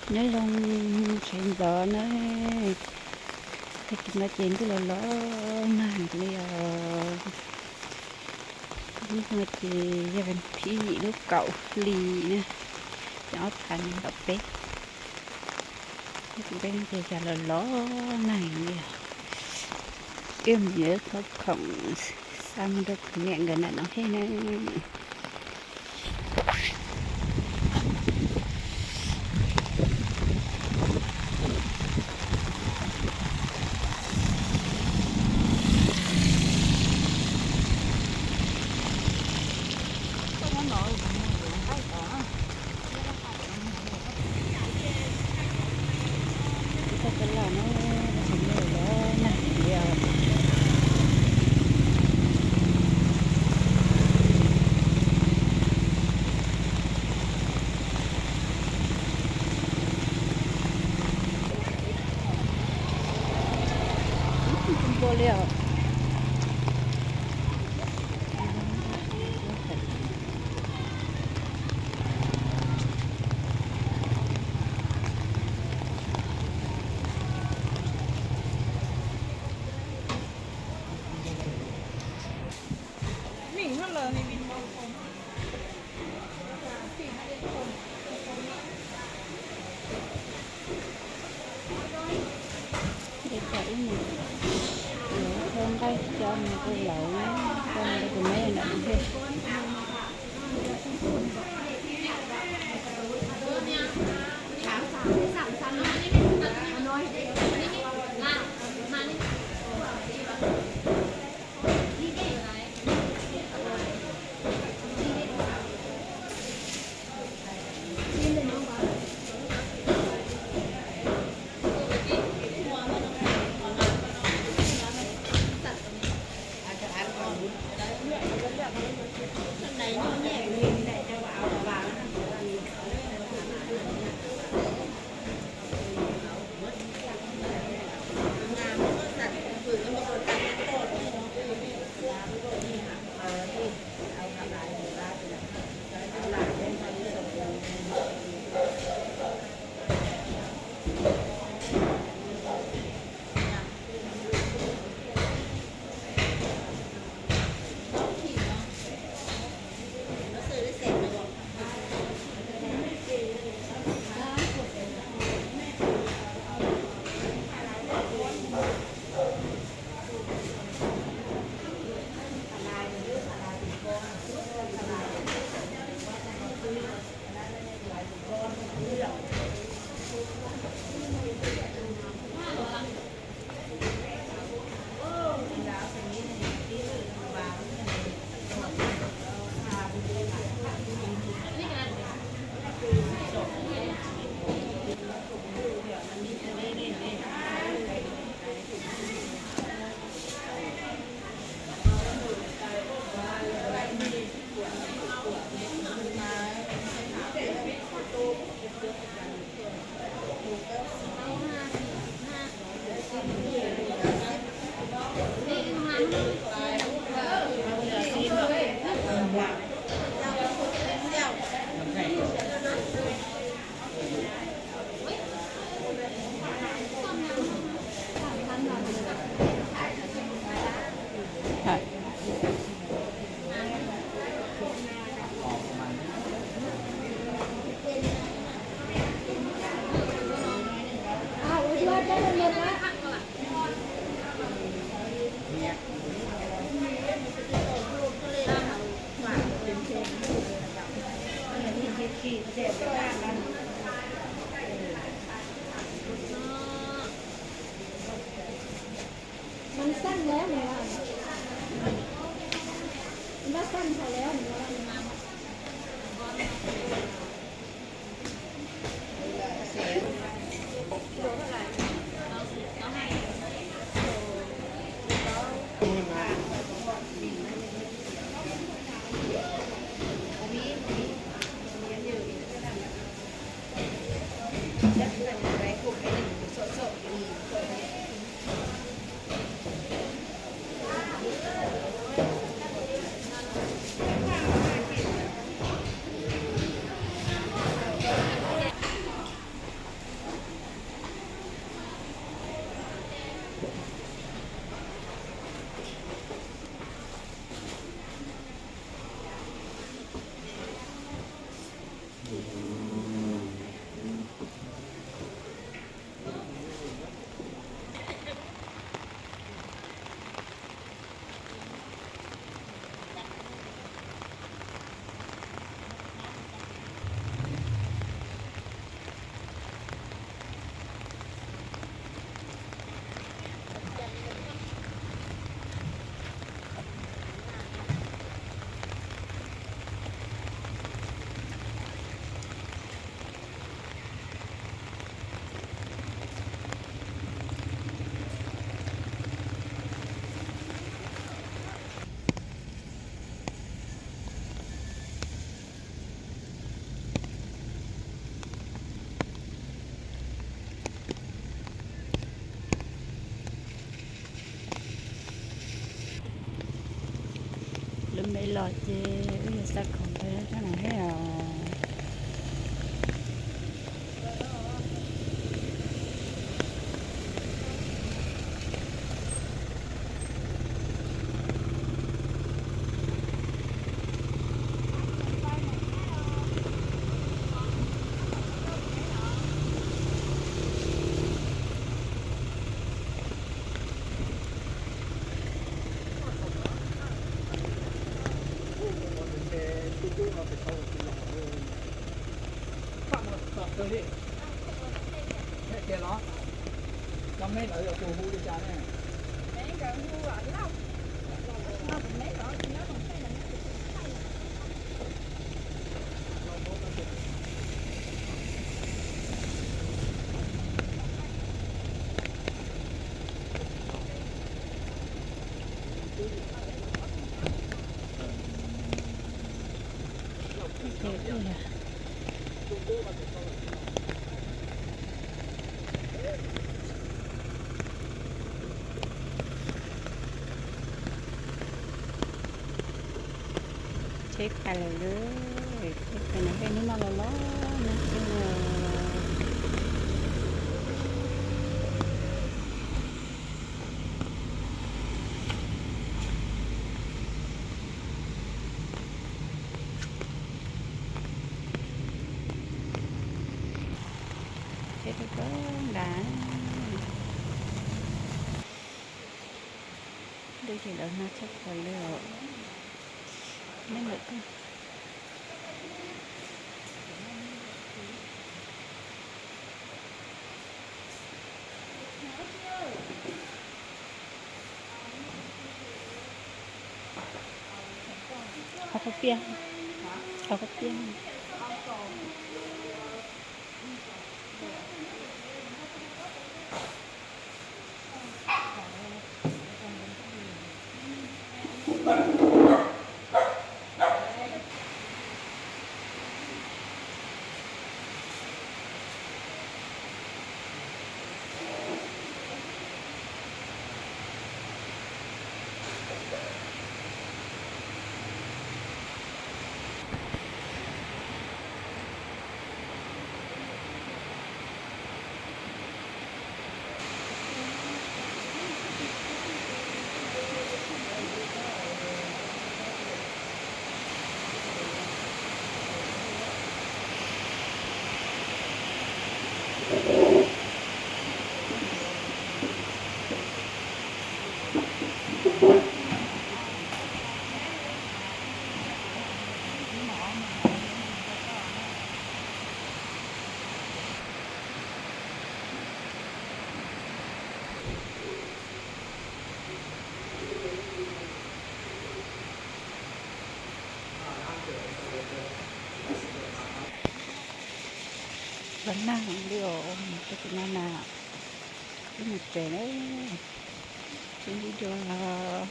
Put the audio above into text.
Nyob zoo sawv ntxov na, tag kis no ces ntuj los los nag li os. Ib no ces yog vas thib yim lub kaum hli na, ces ob phav nees nkaum peb. Ib tug peb ces cas los los nag li os. Wb mus yuav khoom xa mus rau kuv niam nkawd nram Noo Hej na. Npua li os. Ces kom wb mus, yuav kho nqaij coj mus rau lawv, coj mus rau tus meb nram Noo Hej. Los ces wb yuav xa khoom rau no thiab os. Tsheb pais lawm lauj, tsheb pais no, peb hnub no los los nag xwb os. Tsheb rau kawg nkaus. Lub caij lawv nag tshaj plaws li os. Neb lawm. Qhov kuv piaj, qhov kuv piaj. Los nag li os, mus rau tim no na, wb mus tsev na, sib ntsib dua.